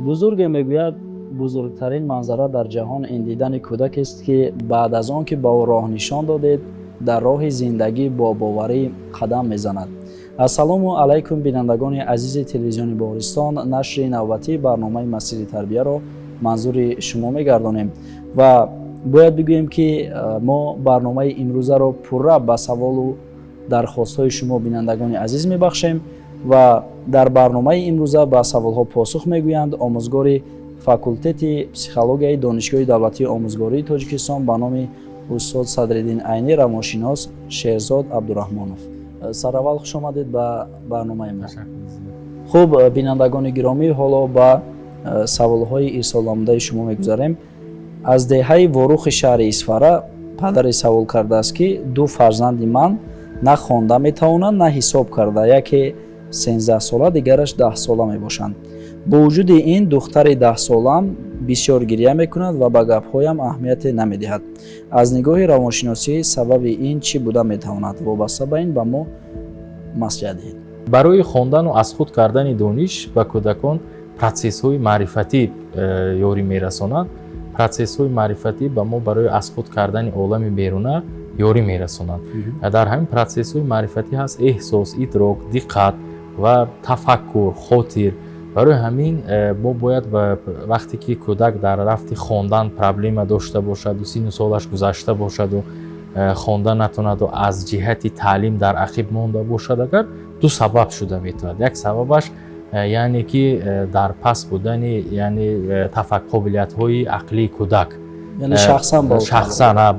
Бузурге мегӯяд: бузургтарин манзара дар ҷаҳон ин дидани кӯдакест, ки баъд аз он ки ба ӯ роҳ нишон додед, дар роҳи зиндагӣ бо боварӣ қадам мезанад. Ассалому алайкум, бинандагони азизи телевизиони Боҳористон. Нашри навбатии барномаи «Масири тарбияро» манзури шумо мегардонем ва бояд бигӯем, ки мо барномаи имрӯзаро пурра ба саволу дархостҳои шумо, бинандагони азиз, мебахшем ва дар барномаи имрӯза ба саволҳо посух мегӯянд омӯзгори факултети психологияи Донишгоҳи давлатии омӯзгории Тоҷикистон ба номи устод Садриддин Айнӣ, равоншинос Шерзод Абдураҳмонов. Сараввал, хуш омадед ба барномаи мо. Хуб, бинандагони гиромӣ, ҳоло ба саволҳои ирсолнамудаи шумо мегузарем. Аз деҳаи Ворухи шаҳри Исфара падаре савол кардааст, ки ду фарзанди ман на хонда метавонанд, на ҳисоб карда. Яке 13сола, дигараш 10сола мебошанд. Бо вуҷуди ин, духтари 10солаам бисёр гиря мекунад ва ба гапҳоям аҳамияте намедиҳад. Аз нигоҳи равоншиносӣ сабаби ин чӣ буда метавонад? Вобаста ба ин ба мо маслиҳат диҳед. Барои хондану аз худ кардани дониш ба кӯдакон процессҳои маърифатӣ ёрӣ мерасонанд. Процессҳои маърифатӣ ба мо барои аз худ кардани олами беруна ёрӣ мерасонанд. Дар ҳамин процессҳои маърифатӣ ҳаст эҳсос, идрок, диққат ва тафаккур, хотир. Барои ҳамин мо бояд, вақте ки кӯдак дар рафти хондан проблема дошта бошаду синну солаш гузашта бошаду хонда натонаду аз ҷиҳати таълим дар ақиб монда бошад, агар ду сабаб шуда метавонад. Як сабабаш яъне ки дар паст будани, яъне қобилиятҳои ақлии кӯдак. Шахсан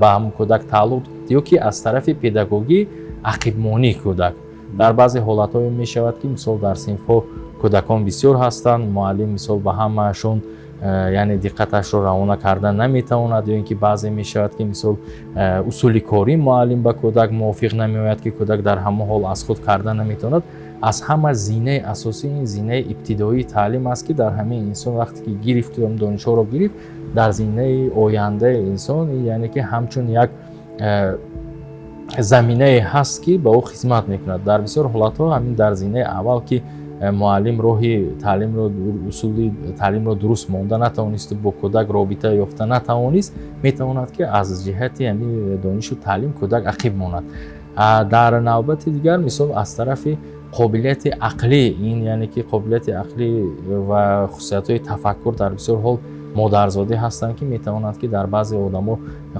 ба ҳамон кӯдак тааллуқ ё ки аз тарафи педагогӣ ақибмонии кӯдак. Дар баъзе ҳолатҳое мешавад, ки мисол дар синфҳо кӯдакон бисёр ҳастанд, муаллим мисол ба ҳамаашон яъне диққаташро равона карда наметавонад, ё ин ки баъзе мешавад, ки мисол усули кории муаллим ба кӯдак мувофиқ намеояд, ки кӯдак дар ҳамон ҳол аз худ карда наметавонад. Аз ҳама зинаи асосӣ ин зинаи ибтидоии таълим аст, ки дар ҳамин инсон вақте ки гирифту донишҳоро гирифт, дар зинаи ояндаи инсон яъне ки ҳамчун як заминае ҳаст, ки ба ӯ хизмат мекунад. Дар бисёр ҳолатҳо ҳамин дар зинаи аввал, ки муаллим роҳи таълимро, усули таълимро дуруст монда натавонисту бо кӯдак робита ёфта натавонист, метавонад, ки аз ҷиҳати ҳамин донишу таълим кӯдак ақиб монад. Дар навбати дигар, мисол аз тарафи қобилияти ақлӣ, ин яъне ки қобилияти ақлӣ ва хусусиятҳои тафаккур дар бисёр ҳол модарзодӣ ҳастанд, ки метавонанд, ки дар баъзе одамо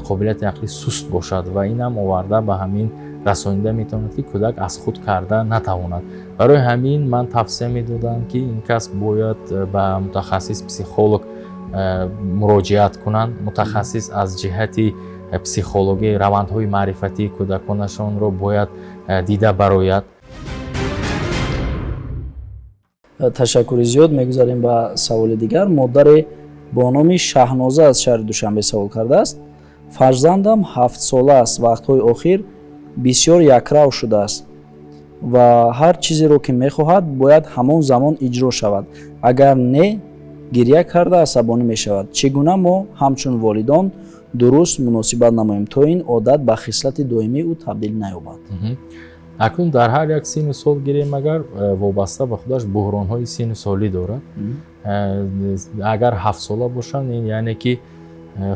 қобилияти ақлӣ суст бошад ва инам оварда ба ҳамин расонида метавонад, ки кӯдак аз худ карда натавонад. Барои ҳамин ман тавсия медодам, ки ин кас бояд ба мутахассис психолог муроҷиат кунанд. Мутахассис аз ҷиҳати психологӣ равандҳои маърифатии кӯдаконашонро бояд дида барояд. Ташаккури зиёд. Мегузарем ба саволи дигар. Модаре бо номи Шаҳноза аз шаҳри Душанбе савол кардааст: фарзандам 7сола аст. Вақтҳои охир бисёр якрав шудааст ва ҳар чизеро, ки мехоҳад, бояд ҳамон замон иҷро шавад. Агар не, гиря карда асабонӣ мешавад. Чӣ гуна мо ҳамчун волидон дуруст муносибат намоем, то ин одат ба хислати доимии ӯ табдил наёбад? Акнун дар ҳар як синну сол гирем агар, вобаста ба худаш буҳронҳои синну солӣ дорад. Агар 7сола бошанд, ин яъне ки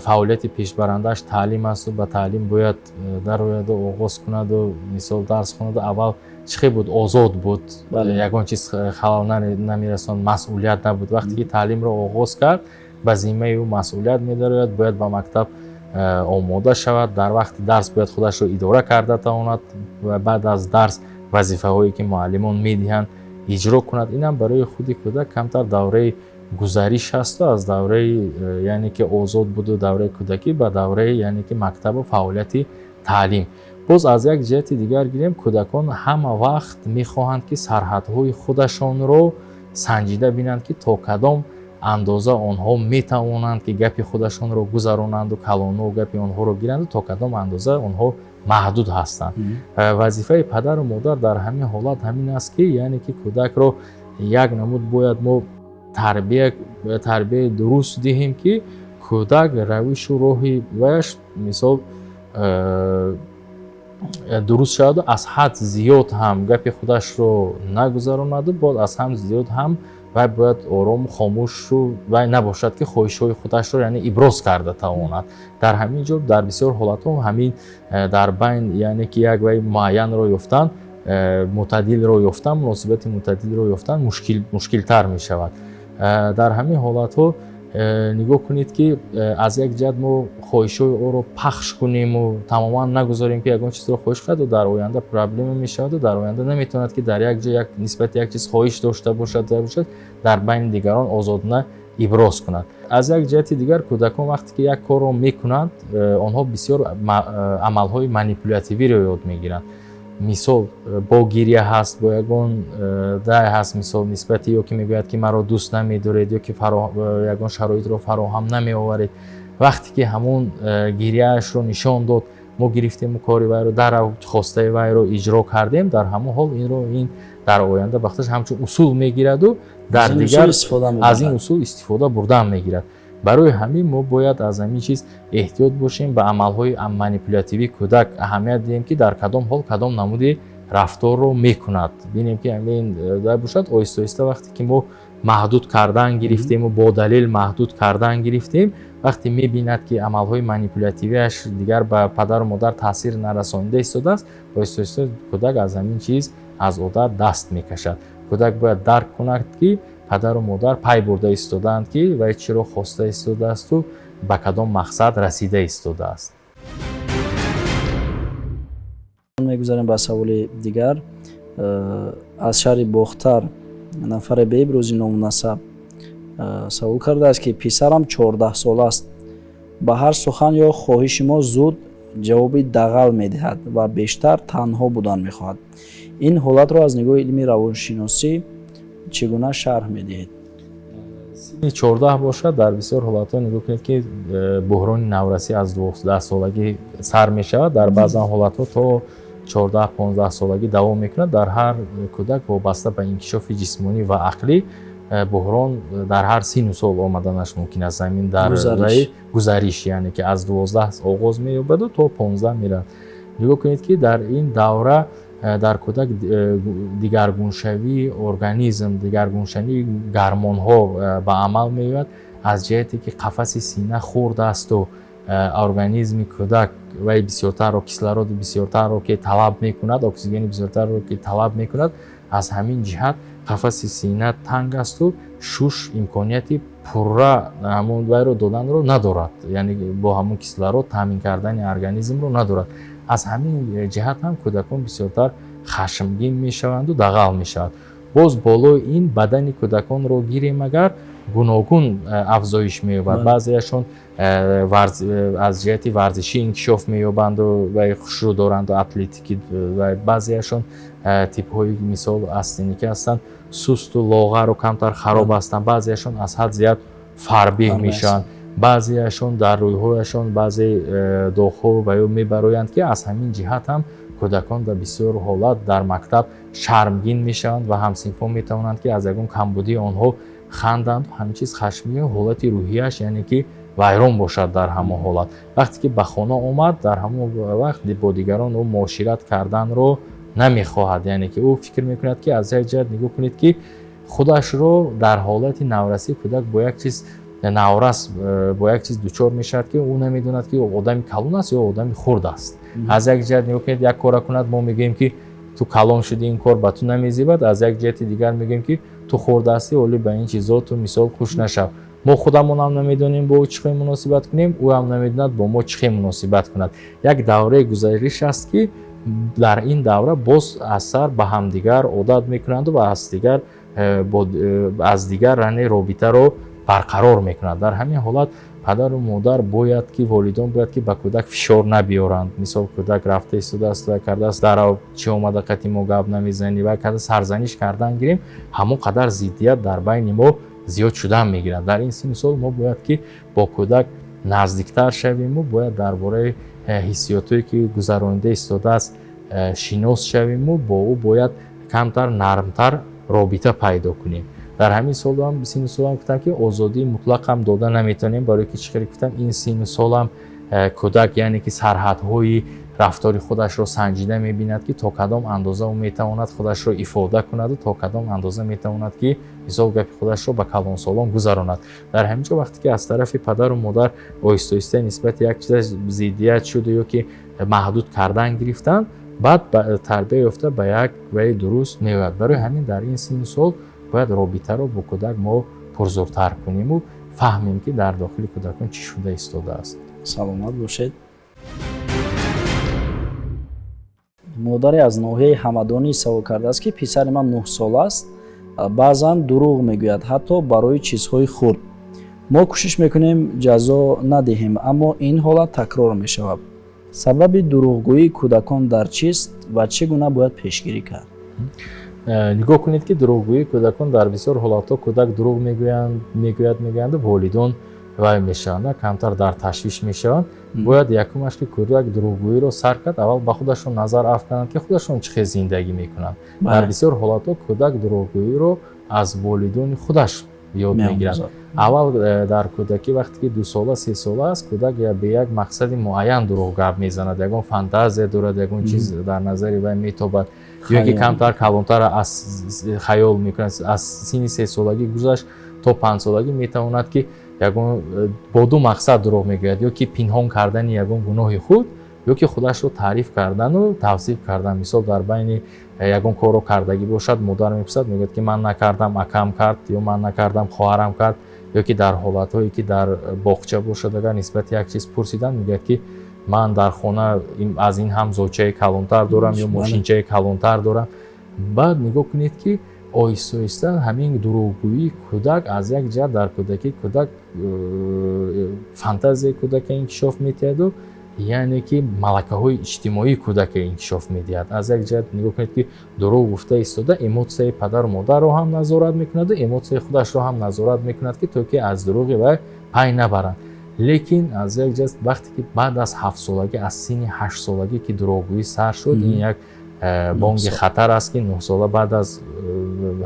фаъолияти пешбарандааш таълим асту ба таълим бояд дарояду оғоз кунаду мисол дарс хонаду. Аввал чӣ хел буд? Озод буд, ягон чиз халал намерасонд, масъулият набуд. Вақте ки таълимро оғоз кард, ба зиммаи ӯ масъулият медарояд, бояд ба мактаб омода шавад, дар вақти дарс бояд худашро идора карда тавонад ва баъд аз дарс вазифаҳое, ки муаллимон медиҳанд, иҷро кунад. Инам барои худи кӯдак камтар давраи гузариш ҳасту аз давраи яъне ки озод буду давраи кӯдакӣ ба давраи яъне ки мактабу фаъолияти таълим. Боз аз як ҷиҳати дигар гирем, кӯдакон ҳама вақт мехоҳанд, ки сарҳадҳои худашонро санҷида бинанд, ки то кадом андоза онҳо метавонанд, ки гапи худашонро гузаронанду калонҳо гапи онҳоро гиранду то кадом андоза онҳо маҳдуд ҳастанд. Вазифаи падару модар дар ҳамин ҳолат ҳамин аст, ки яъне ки кӯдакро як намуд бояд мо тарбияи дуруст диҳем, ки кӯдак равишу роҳи ваяш мисол Дуруст шаваду аз ҳад зиёд ҳам гапи худашро нагузаронаду, боз аз ҳам зиёд ҳам вай бояд орому хомӯшу вай набошад, ки хоҳишҳои худашро, яъне, иброз карда тавонад. Дар ҳамин ҷо дар бисёр ҳолатҳо ҳамин дар байн, яъне ки як вай муайянро ёфтан, мӯътадилро ёфтан, муносибати мӯътадилро ёфтан мушкилтар мешавад. Дар ҳамин ҳолатҳо нигоҳ кунед, ки аз як ҷиҳат мо хоҳишҳои ӯро пахш кунему тамоман нагузорем, ки ягон чизро хоҳиш карду, дар оянда проблема мешаваду дар оянда наметавонад, ки дар як ҷо як нисбати як чиз хоҳиш дошта бошад, дар байни дигарон озодона иброз кунад. Аз як ҷиҳати дигар, кӯдакон вақте ки як корро мекунанд, онҳо бисёр амалҳои манипулятивиро ёд мегиранд. Мисол, бо гиря ҳаст, бо ягон дай ҳаст, мисол, нисбати ё ки мегӯяд, ки маро дӯст намедоред, ё ки ягон шароитро фароҳам намеоваред. Вақте ки ҳамон гиряашро нишон дод, мо гирифтему кори вайро дар хостаи вайро иҷро кардем, дар ҳамон ҳол инро ин дар оянда ба худаш ҳамчун усул мегираду дар дигар аз ин усул истифода бурдан мегирад. Барои ҳамин мо бояд аз ҳамин чиз эҳтиёт бошем, ба амалҳои манипулятивии кӯдак аҳамият диҳем, ки дар кадом ҳол кадом намуди рафторро мекунад. Бинем, ки ҳамин дар бошад. Оҳиста оҳиста вақте ки мо маҳдуд кардан гирифтему бо далел маҳдуд кардан гирифтем, вақте мебинад, ки амалҳои манипулятивиаш дигар ба падару модар таъсир нарасонида истодааст, оҳиста оҳиста кӯдак аз ҳамин чиз, аз одат даст мекашад. Кӯдак бояд дарк кунад, ки падару модар пай бурда истодаанд, ки вай чиро хоста истодаасту ба кадом мақсад расида истодааст. Мегузарем ба саволи дигар. Аз шаҳри Бохтар нафаре бе ибрози ному насаб савол кардааст, ки писарам 14-сола аст, ба ҳар сухан ё хоҳиши мо зуд ҷавоби дағал медиҳад ва бештар танҳо будан мехоҳад. Ин ҳолатро аз нигоҳи илми равоншиносӣ чӣ гуна шарҳ медиҳед? Синни 14 бошад, дар бисёр ҳолатҳо нигоҳ кунед, ки буҳрони наврасӣ аз 12-солагӣ сар мешавад, дар баъзан ҳолатҳо то 14-15 солагӣ давом мекунад. Дар ҳар кӯдак вобаста ба инкишофи ҷисмонӣ ва ақлӣ буҳрон дар ҳар сину сол омаданаш мумкин аст. Ҳамин дар гузариш, яъне ки аз 12 оғоз меёбаду то 15 меравад. Нигоҳ кунед, ки дар ин давра дар кӯдак дигаргуншавии организм, дигаргуншавии гормонҳо ба амал меояд. Аз ҷиҳате ки қафаси сина хурд асту организми кӯдак вай бисёртарро, кислороди бисёртарро ки талаб мекунад, оксигени бисёртарро ки талаб мекунад, аз ҳамин ҷиҳат қафаси сина танг асту шуш имконияти пурра ҳамон вайро доданро надорад, яъне бо ҳамон кислород таъмин кардани организмро надорад. Аз ҳамин ҷиҳат ҳам кӯдакон бисёртар хашмгин мешаванду дағал мешаванд. Боз болои ин бадани кӯдаконро гирем агар, гуногун афзоиш меёбад. Баъзеашон аз ҷиҳати варзишӣ инкишоф меёбанду вай хушрӯ доранду атлетикӣ, баъзеашон типҳои, мисол, астеникӣ ҳастанд, сусту лоғару камтар хароб ҳастанд, баъзеашон аз ҳад зиёд фарбеҳ мешаванд, баъзеашон дар рӯйҳояшон баъзе доғҳо ва ё мебароянд, ки аз ҳамин ҷиҳат ҳам кӯдакон дар бисёр ҳолат дар мактаб шармгин мешаванд ва ҳамсинфон метавонанд, ки аз ягон камбудии онҳо ханданд. Ҳамин чиз хашмгин, ҳолати рӯҳияш, яъне ки вайрон бошад. Дар ҳамон ҳолат вақте ки ба хона омад, дар ҳамон вақт бо дигарон ӯ муошират карданро намехоҳад, яъне ки ӯ фикр мекунад, ки аз як ҷиҳат нигоҳ кунед, ки худашро дар ҳолати наврасӣ кӯдак бо як чиз наврас бо як чиз дучор мешавад, ки ӯ намедонад, ки одами калон аст ё одами хурд аст. Аз як ҷиҳат нигоҳ кунед, як кора кунад, мо мегӯем, ки ту калон шудӣ, ин кор ба ту намезебад. Аз як ҷиҳати дигар мегӯем, ки ту хурд ҳастӣ, ҳоли ба ин чизо ту, мисол, хуш нашав. Мо худамонам намедонем, бо ӯ чӣ хел муносибат кунем, ӯ ҳам намедонад, бо мо чӣ хел муносибат кунад. Як давраи гузариш аст, ки дар ин давра боз аз сар ба ҳамдигар одат мекунанду ва аз дигар яъне робитаро барқарор мекунад. Дар ҳамин ҳолат падару модар бояд ки, волидон бояд ки ба кӯдак фишор набиёранд. Мисол, кӯдак рафта истодааст ва кардааст, дарав, чӣ омада қати мо гап намезанӣ ва карда сарзаниш кардан гирем, ҳамон қадар зиддият дар байни мо зиёд шудан мегирад. Дар ин синну сол мо бояд ки бо кӯдак наздиктар шавиму бояд дар бораи ҳиссиётое ки гузаронида истодааст, шинос шавиму бо ӯ бояд камтар нармтар робита пайдо кунем. Дар ҳамин солам, синну солам гуфтам, ки озодии мутлақ ҳам дода наметавонем, барои ки чӣ хеле гуфтам, ин синну солам кӯдак, яъне ки сарҳадҳои рафтори худашро санҷида мебинад, ки то кадом андоза ӯ метавонад худашро ифода кунаду то кадом андоза метавонад, ки мисол гапи худашро ба калонсолон гузаронад. Дар ҳамин ҷо вақте ки аз тарафи падару модар оҳиста оҳиста нисбати як чизаш зиддият шуду ё ки маҳдуд кардан гирифтанд, баъд тарбия ёфта ба як ваи дуруст меояд. Барои ҳамин дар ин синну сол бояд робитаро бо кӯдак мо пурзӯртар куниму фаҳмем, ки дар дохили кӯдакон чӣ шуда истодааст. Саломат бошед. Модаре аз ноҳияи Ҳамадонӣ савол кардааст, ки писари ман 9 сола аст, баъзан дурӯғ мегӯяд, ҳатто барои чизҳои хурд. Мо кӯшиш мекунем ҷазо надиҳем, аммо ин ҳолат такрор мешавад. Сабаби дурӯғгӯии кӯдакон дар чист ва чӣ гуна бояд пешгирӣ кард? Нигоҳ кунед, ки дурӯғгӯии кӯдакон дар бисёр ҳолатҳо кӯдак дурӯғ мегӯяд, мегӯянду волидон вай мешаванд, камтар дар ташвиш мешаванд. Бояд якумаш, ки кӯдак дурӯғгӯиро сар кард, аввал ба худашон назар афкананд, ки худашон чӣ хел зиндагӣ мекунанд. Дар бисёр ҳолатҳо кӯдак дурӯғгӯиро аз волидони худаш ёд мегирад. Аввал дар кӯдакӣ, вақте ки 2 сола, 3 сола аст, кӯдак бе як мақсади муайян дурӯғ гап мезанад, ягон фантазия дорад, ягон чиз дар назари вай метобад ё ки камтар калонтар аз хаёл мекунад. Аз синни 3 солагӣ гузашт, то 5 солагӣ метавонад, ки ягон бо ду мақсад дурӯғ мегӯяд: ё ки пинҳон кардани ягон гуноҳи худ, ё ки худашро таъриф кардану тавсиф кардан. Мисол, дар байни ягон корро кардагӣ бошад, модар мепурсад, мегӯяд, ки ман накардам, акам кард, ё ман накардам, хоҳарам кард. Ё ки дар ҳолатҳое ки дар боғча бошад, агар нисбати як чиз пурсиданд, мегӯяд, ки ман дар хона аз ин ҳам зочаи калонтар дорам ё мошинчаи калонтар дорам. Баъд нигоҳ кунед, ки оҳиста оҳиста ҳамин дурӯғгӯии кӯдак аз як ҷиҳат дар кӯдакӣ кӯдак фантазияи кӯдака инкишоф медиҳаду, яъне ки малакаҳои иҷтимоии кӯдака инкишоф медиҳад. Аз як ҷиҳат нигоҳ кунед, ки дурӯғ гуфта истода эмотсияи падару модарро ҳам назорат мекунаду эмотсияи худашро ҳам назорат мекунад, ки то ки аз дурӯғи вай пай набаранд. Лекин аз як ҷиҳат, вақте ки баъд аз 7 солагӣ, аз синни 8 солагӣ ки дурӯғгӯӣ сар шуд, ин як бонги хатар аст, ки 9 сола, баъд аз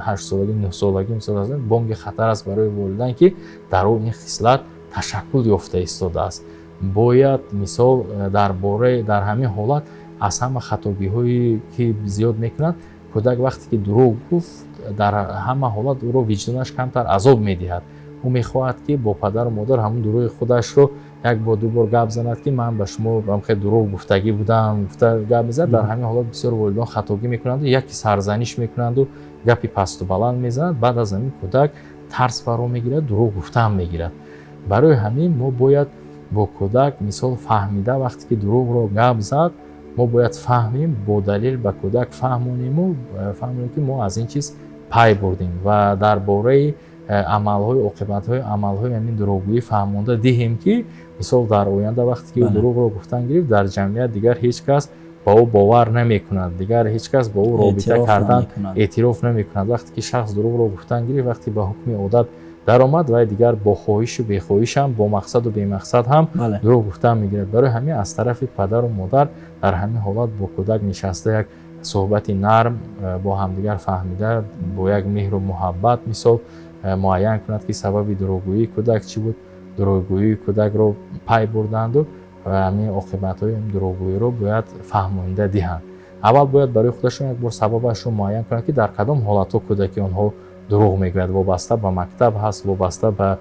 8 солагӣ, 9 солагӣ, мисол, бонги хатар аст барои волидайн, ки дар ӯ ин хислат ташаккул ёфта истодааст. Бояд мисол дар бораи дар ҳамин ҳолат аз ҳама хатогиҳое ки зиёд мекунанд, кӯдак вақте ки дурӯғ гуфт, дар ҳама ҳолат ӯро виҷдонаш камтар азоб медиҳад. Ӯ мехоҳад, ки бо падару модар ҳамун дурӯғи худашро як бор, ду бор гап занад, ки ман ба шумо хел дурӯғ гуфтагӣ будам, гуфта гап мезанад. Дар ҳамин ҳолат бисёр волидон хатогӣ мекунанду яке сарзаниш мекунанду гапи пасту баланд мезанад. Баъд аз ҳамин кӯдак тарс фаро мегирад, дурӯғ гуфтаам мегирад. Барои ҳамин мо бояд бо кӯдак мисол фаҳмида, вақте ки дурӯғро гап зад, мо бояд фаҳмем, бо далел ба кӯдак фаҳмонему фаҳмонем, ки мо аз ин чиз пай бурдем ва дар бораи амалҳои, оқибатҳои амалҳои ҳамин дурӯғгӯӣ фаҳмонда диҳем, ки мисол дар оянда вақте ки ӯ дурӯғро гуфтан гирифт, дар ҷамъият дигар ҳеҷ кас ба ӯ бовар намекунад, дигар ҳеҷ кас бо ӯ робита кардан эътироф намекунад. Вақте ки шахс дурӯғро гуфтан гирифт, вақте ба ҳукми одат даромад, вай дигар бо хоҳишу бехоҳиш ҳам, бо мақсаду бемақсад ҳам дурӯғ гуфтан мегирад. Барои ҳамин аз тарафи падару модар дар ҳамин ҳолат бо кӯдак нишаста як суҳбати нарм бо ҳамдигар фаҳмида, бо як меҳру муҳаббат мисол муайян кунад, ки сабаби дурӯғгӯии кӯдак чӣ буд, дурӯғгӯии кӯдакро пай бурданду ва ҳамин оқибатҳои дурӯғгӯиро бояд фаҳмонида диҳанд. Аввал бояд барои худашон як бор сабабашро муайян кунанд, ки дар кадом ҳолатҳо кӯдаки онҳо дурӯғ мегӯяд: вобаста ба мактаб ҳаст, вобаста ба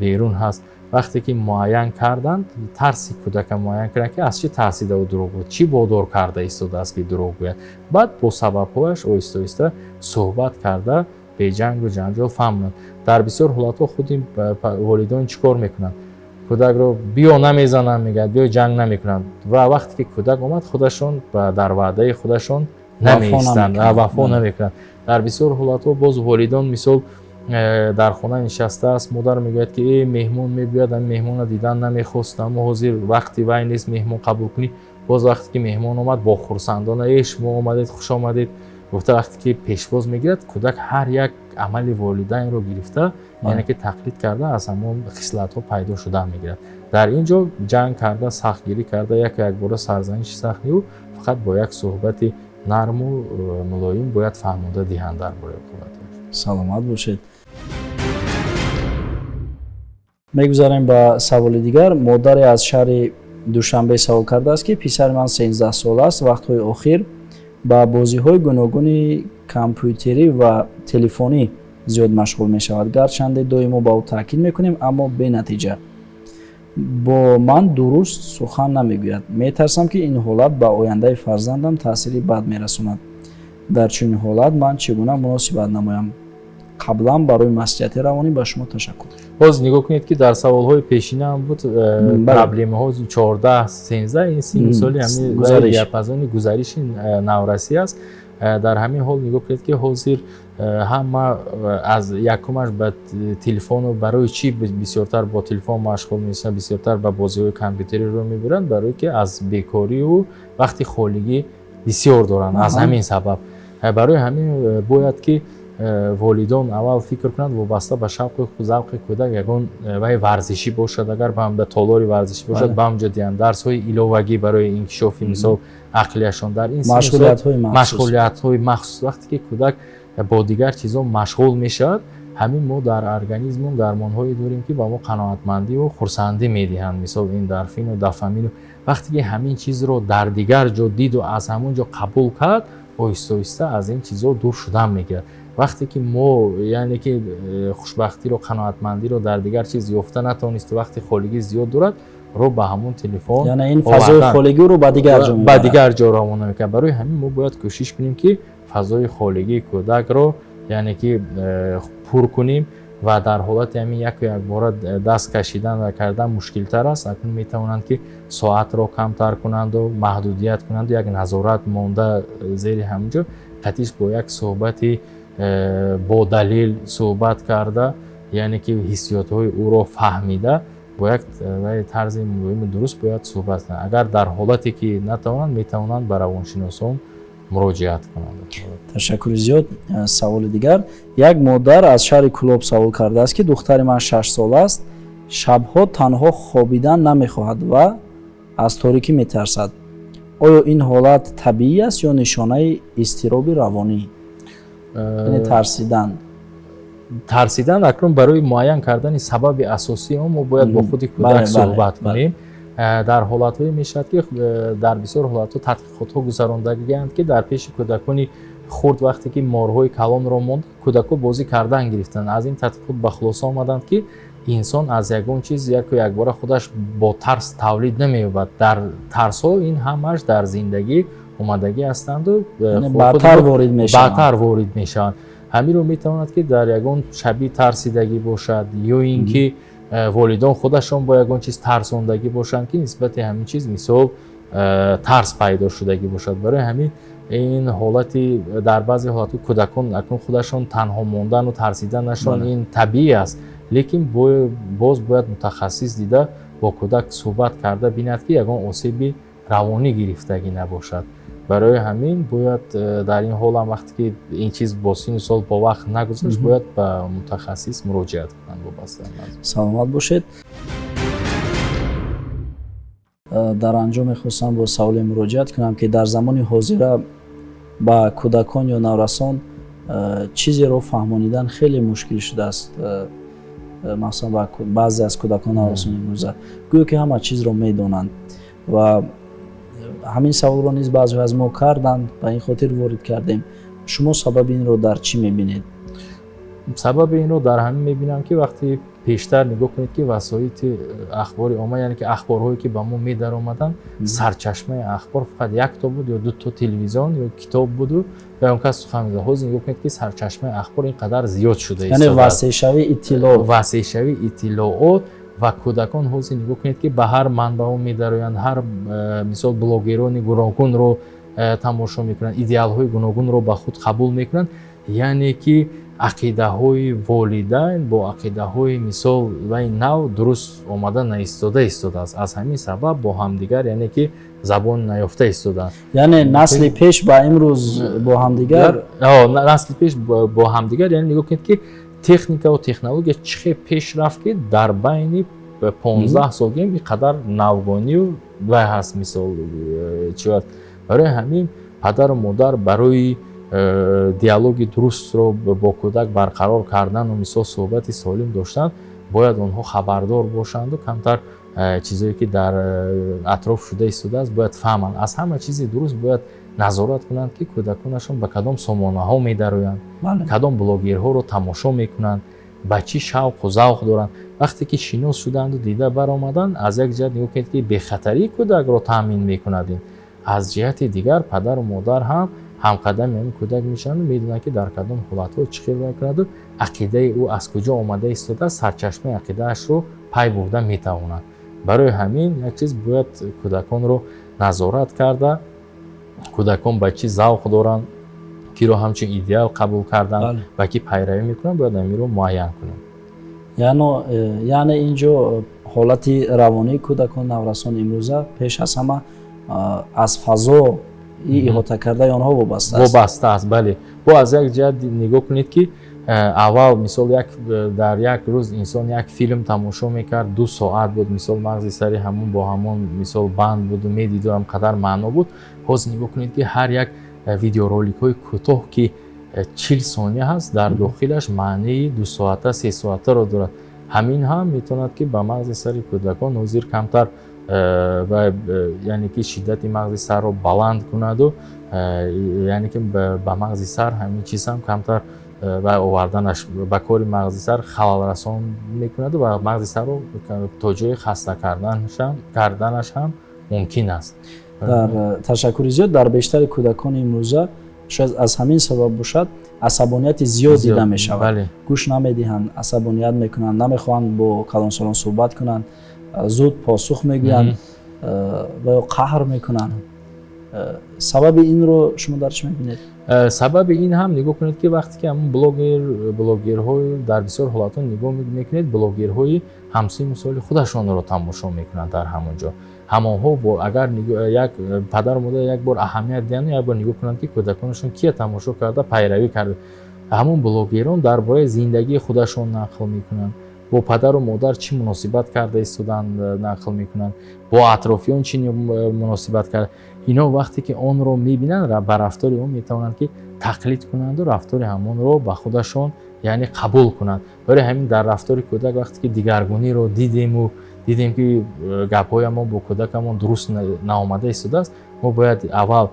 берун ҳаст. Вақте ки муайян карданд, тарси кӯдака муайян кунанд, ки аз чӣ тарсида ӯ дурӯғ гӯяд, чӣ водор карда истодааст, ки дурӯғ гӯяд. Баъд бо сабабҳояш оҳиста оҳиста суҳбат карда, беҷангу ҷанҷол фаҳмонанд. Дар бисёр ҳолатҳо худи волидон чӣ кор мекунанд? Кӯдакро биё, намезанам, мегӯяд, биё, ҷанг намекунанд. Ва вақте ки кӯдак омад, худашон дар ваъдаи худашон намеистанд, вафо намекунанд. Дар бисёр ҳолатҳо боз волидон мисол дар хона нишастааст, модар мегӯяд, ки э, меҳмон мебиёяд, ами меҳмонро дидан намехостам, ҳозир вақти вай нест меҳмон қабул кунӣ. Боз вақте ки меҳмон омад, бо хурсандона: «Э, шумо омадед, хуш омадед», гуфта, вақте ки пешвоз мегирад, кӯдак ҳар як амали волидайнро гирифта, яъне ки тақлид карда, аз ҳамон хислатҳо пайдо шудан мегирад. Дар ин ҷо ҷанг карда, сахтгирӣ карда, яку якбора сарзаниши сахт ю фақат бо як суҳбати нарму мулоим бояд фаҳмонда диҳанд дар бораи оқибатҳош. Саломат бошед. Мегузарем ба саволи дигар. Модаре аз шаҳри Душанбе савол кардааст, ки писари ман 13 сола аст, вақтҳои охир ба бозиҳои гуногуни компютерӣ ва телефонӣ зиёд машғул мешавад. Гарчанде доимо ба ӯ таъкид мекунем, аммо бенатиҷа. Бо ман дуруст сухан намегӯяд. Метарсам, ки ин ҳолат ба ояндаи фарзандам таъсири бад мерасонад. Дар чунин ҳолат ман чӣ гуна муносибат намоям? Қаблан барои маслиҳати равонӣ ба шумо ташаккур. Боз нигоҳ кунед, ки дар саволҳои пешина ҳам буд проблемаҳо 14, 13, ин синни соли ҳамин диапазони гузариши наврасӣ аст. Дар ҳамин ҳол нигоҳ кунед, ки ҳозир ҳама аз якумаш ба телефону барои чӣ бисёртар бо телефон машғул мешаванд, бисёртар ба бозиҳои компютерӣ рӯ мебаранд? Барое ки аз бекориву вақти холигӣ бисёр доранд. Аз ҳамин сабаб, барои ҳамин бояд ки волидон аввал фикр кунанд, вобаста ба шавқу завқи кӯдак ягон вай варзишӣ бошад, агар ба толори варзишӣ бошад, ба ҳамҷо диҳанд, дарсҳои иловагӣ барои инкишофи, мисол, ақлияшон дар ин машғулиятҳои махсус. Вақте ки кӯдак бо дигар чизҳо машғул мешавад, ҳамин мо дар организмон гормонҳое дорем, ки ба мо қаноатмандиву хурсандӣ медиҳанд, мисол, эндорфину дофамину. Вақте ки ҳамин чизро дар дигар ҷо диду аз ҳамон ҷо қабул кард, оҳиста оҳиста аз ин чизҳо дур шудан мегирад. Вақте ки мо, яъне ки хушбахтиро, қаноатмандиро дар дигар чиз ёфта натавонисту вақти холигӣ зиёд дорад, ро ба ҳамон телефон. Яъне ин фазои холигиро ба дигар ҷо ба дигар ҷо равона мекунад. Барои ҳамин мо бояд кӯшиш кунем, ки фазои холигии кӯдакро, яъне ки пур кунем. Ва дар ҳолати ҳамин яку якбора даст кашидан ва кардан мушкилтар аст. Акнун метавонанд, ки соатро камтар кунанду маҳдудият кунанду як назорат монда зери ҳамин ҷо қатиш бо як суҳбати бо далел суҳбат карда, яъне ки ҳиссиётҳои ӯро фаҳмида, бо як тарзи муҳими дуруст бояд суҳбат кунанд. Агар дар ҳолате ки натавонанд, метавонанд ба равоншиносон муроҷиат кунанд. Ташаккури зиёд. Саволи дигар: як модар аз шаҳри Кӯлоб савол кардааст, ки духтари ман 6 сола аст, шабҳо танҳо хобидан намехоҳад ва аз торикӣ метарсад. Оё ин ҳолат табиӣ аст ё нишонаи изтироби равонӣ? Яъне тарсидан. Тарсидан, акнун барои муайян кардани сабаби асосии он мо бояд бо худи кӯдак суҳбат кунем. Дар ҳолатҳое мешавад, ки дар бисёр ҳолатҳо тадқиқотҳо гузарондагианд, ки дар пеши кӯдакони хурд вақте ки морҳои калонро монд, кӯдакҳо бозӣ кардан гирифтанд. Аз ин тадқиқот ба хулоса омаданд, ки инсон аз ягон чиз яку якбора худаш бо тарс тавлид намеёбад. Дар тарсҳо ин ҳамааш дар зиндагӣ омадагӣ ҳастанду баъдтар ворид мешаванд. Ҳаминро метавонад, ки дар ягон шаби тарсидагӣ бошад ё ин ки волидон худашон бо ягон чиз тарсондагӣ бошанд, ки нисбати ҳамин чиз, мисол, тарс пайдо шудагӣ бошад. Барои ҳамин ин ҳолати дар баъзе ҳолатҳо кӯдакон акнун худашон танҳо мондану тарсиданашон ин табиӣ аст, лекин боз бояд мутахассис дида, бо кӯдак суҳбат карда бинад, ки ягон осеби равонӣ гирифтагӣ набошад. Барои ҳамин бояд дар ин ҳолам, вақте ки ин чиз бо синну сол бо вақт нагузашт, бояд ба мутахассис муроҷиат кунанд вобаста. Саломат бошед. Дар анҷом мехостам бо саволе муроҷиат кунам, ки дар замони ҳозира ба кӯдакон ё наврасон чизеро фаҳмонидан хеле мушкил шудааст. Махсусан ба баъзе аз кӯдакон, наврасони имрӯза гӯё ки ҳама чизро медонанд. Ва ҳамин саволро низ баъзеҳо аз мо карданд, ба ин хотир ворид кардем. Шумо сабаби инро дар чӣ мебинед? Сабаби инро дар ҳамин мебинам, ки вақте пештар нигоҳ кунед, ки васоити ахбори омма, яъне ки ахборҳое ки ба мо медаромаданд, сарчашмаи ахбор фақат якто буд ё дуто телевизион ё китоб буду ва он кас сухан мезад. Ҳозир нигоҳ кунед, ки сарчашмаи ахбор ин қадар зиёд шуда. Яъне васеъшавии иттилоот. Васеъшавии иттилоот. Ва кӯдакон ҳозир нигоҳ кунед, ки ба ҳар манбаъо медароянд, ҳар мисол блогерони гуногунро тамошо мекунанд, идеалҳои гуногунро ба худ қабул мекунанд. Яъне ки ақидаҳои волидайн бо ақидаҳои, мисол, вай нав дуруст омада наистода истодааст. Аз ҳамин сабаб бо ҳамдигар, яъне ки забон наёфта истодаанд. Яъне насли пеш ба имрӯз бо ҳамдигар. Насли пеш бо ҳамдигар. Яъне нигоҳ кунед, ки техникаву технология чӣ хел пеш рафт, ки дар байни 15 сол гирем, ин қадар навгонию вай ҳаст, мисол, чи. Барои ҳамин падару модар барои диалоги дурустро бо кӯдак барқарор кардану, мисол, суҳбати солим доштан, бояд онҳо хабардор бошанду камтар Чизое ки дар атроф шуда истодааст, бояд фаҳманд. Аз ҳама чизи дуруст бояд назорат кунанд, ки кӯдаконашон ба кадом сомонаҳо медароянд, кадом блогерҳоро тамошо мекунанд, ба чӣ шавқу завқ доранд. Вақте ки шинос шуданду дида баромаданд, аз як ҷиҳат нигоҳ кунед, ки бехатарии кӯдакро таъмин мекунад ин, аз ҷиҳати дигар падару модар ҳам ҳамқадами ҳамин кӯдак мешаванду медонанд, ки дар кадом ҳолатҳо чӣ хел бояд кунаду ақидаи ӯ аз куҷо омада истодааст, сарчашмаи ақидаашро пай бурда метавонад. Барои ҳамин як чиз, бояд кӯдаконро назорат карда, кӯдакон ба чӣ завқ доранд, киро ҳамчун идеал қабул карданд, ба кӣ пайравӣ мекунанд, бояд ҳаминро муайян кунем. Яъне ин ҷо ҳолати равонии кӯдакон, наврасон имрӯза пеш аз ҳама аз фазо иҳота кардаи онҳо вобаста аст. Вобаста аст, бале. Бо аз як ҷиҳат нигоҳ кунед, ки аввал, мисол, як дар як рӯз инсон як филм тамошо мекард, 2 соат буд, мисол, мағзи сари ҳамон бо ҳамон, мисол, банд буду медиду ҳам қадар маъно буд. Ҳозир нигоҳ кунед, ки ҳар як видеороликҳои кӯтоҳ, ки 40 сония ҳаст, дар дохилаш маънии 2 соата, 3 соатаро дорад. Ҳамин ҳам метавонад, ки ба мағзи сари кӯдакон ҳозир камтар ва яъне ки шиддати мағзи сарро баланд кунаду, яъне ки ба мағзи сар ҳамин чиз ҳам камтар ва оварданаш ба кори мағзи сар халалрасон мекунаду ва мағзи сарро то ҷое хаста карданаш ҳам мумкин аст. Дар ташаккури зиёд. Дар бештари кӯдакони имрӯза, шояд аз ҳамин сабаб бошад, асабонияти зиёд дида мешавад. Гӯш намедиҳанд, асабоният мекунанд, намехоҳанд бо калонсолон суҳбат кунанд, зуд посух мегӯянд ва ё қаҳр мекунанд. Сабаби инро шумо дар чӣ мебинед? Сабаби ин ҳам нигоҳ кунед, ки вақте ки ҳамун блогерҳои, дар бисёр ҳолатҳо нигоҳ мекунед, блогерҳои ҳамсинну соли худашонро тамошо мекунанд. Дар ҳамон ҷо ҳамонҳо, агар як падару модар як бор аҳамият диҳанд, як бор нигоҳ кунанд, ки кӯдаконашон кия тамошо карда, пайравӣ карда, ҳамон блогерон дар бораи зиндагии худашон нақл мекунанд, бо падару модар чӣ муносибат карда истоданд нақл мекунанд, бо атрофиён чӣ муносибат карда. Ино вақте ки онро мебинанд, ба рафтори он метавонанд, ки тақлид кунанду рафтори ҳамонро ба худашон, яъне, қабул кунанд. Барои ҳамин дар рафтори кӯдак вақте ки дигаргуниро дидему дидем, ки гапҳоямон бо кӯдакамон дуруст наомада истодааст, мо бояд аввал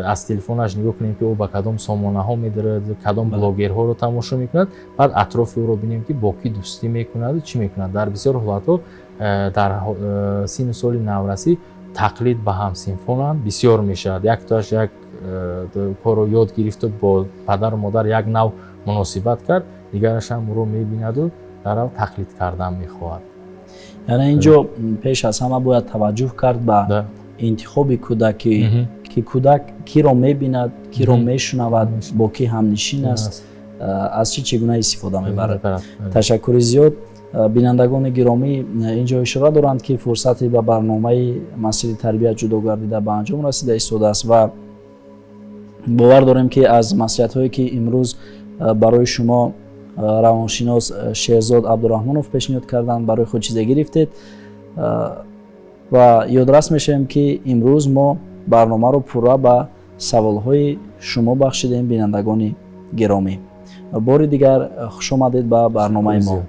аз телефонаш нигоҳ кунем, ки ӯ ба кадом сомонаҳо медарояд, кадом блогерҳоро тамошо мекунад, баъд атрофи ӯро бинем, ки бо кӣ дӯстӣ мекунаду чӣ мекунад. Дар бисёр ҳолатҳо дар синну соли наврасӣ тақлид ба ҳамсинфонам бисёр мешавад. Яктоаш як корро ёд гирифту бо падару модар як нав муносибат кард, дигараш ҳам ӯро мебинаду дарав тақлид кардан мехоҳад. Яъне ин ҷо пеш аз ҳама бояд таваҷҷӯҳ кард ба интихоби кӯдаки, ки кӯдак киро мебинад, киро мешунавад, бо кӣ ҳамнишин аст, аз чӣ чӣ гуна истифода мебарад. Ташаккури зиёд. Бинандагони гиромӣ, ин ҷо ишора доранд, ки фурсате ба барномаи масири тарбият ҷудо гардида ба анҷом расида истодааст ва бовар дорем, ки аз маслиҳатҳое, ки имрӯз барои шумо равоншинос Шерзод Абдураҳмонов пешниҳод карданд, барои худ чизе гирифтед. Ва ёдрас мешавем, ки имрӯз мо барномаро пурра ба саволҳои шумо бахшидем. Бинандагони гиромӣ, бори дигар хушомадед ба барномаи мо.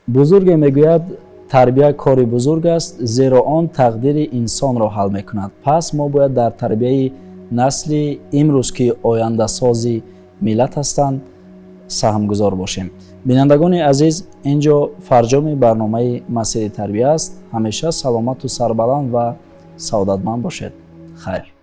Бузурге мегӯяд: тарбия кори бузург аст, зеро он тақдири инсонро ҳал мекунад. Пас мо бояд дар тарбияи насли имрӯз, ки ояндасози миллат ҳастанд, саҳмгузор бошем. Бинандагони азиз, ин ҷо фарҷоми барномаи масири тарбия аст. Ҳамеша саломату сарбаланд ва саодатманд бошед. Хайр.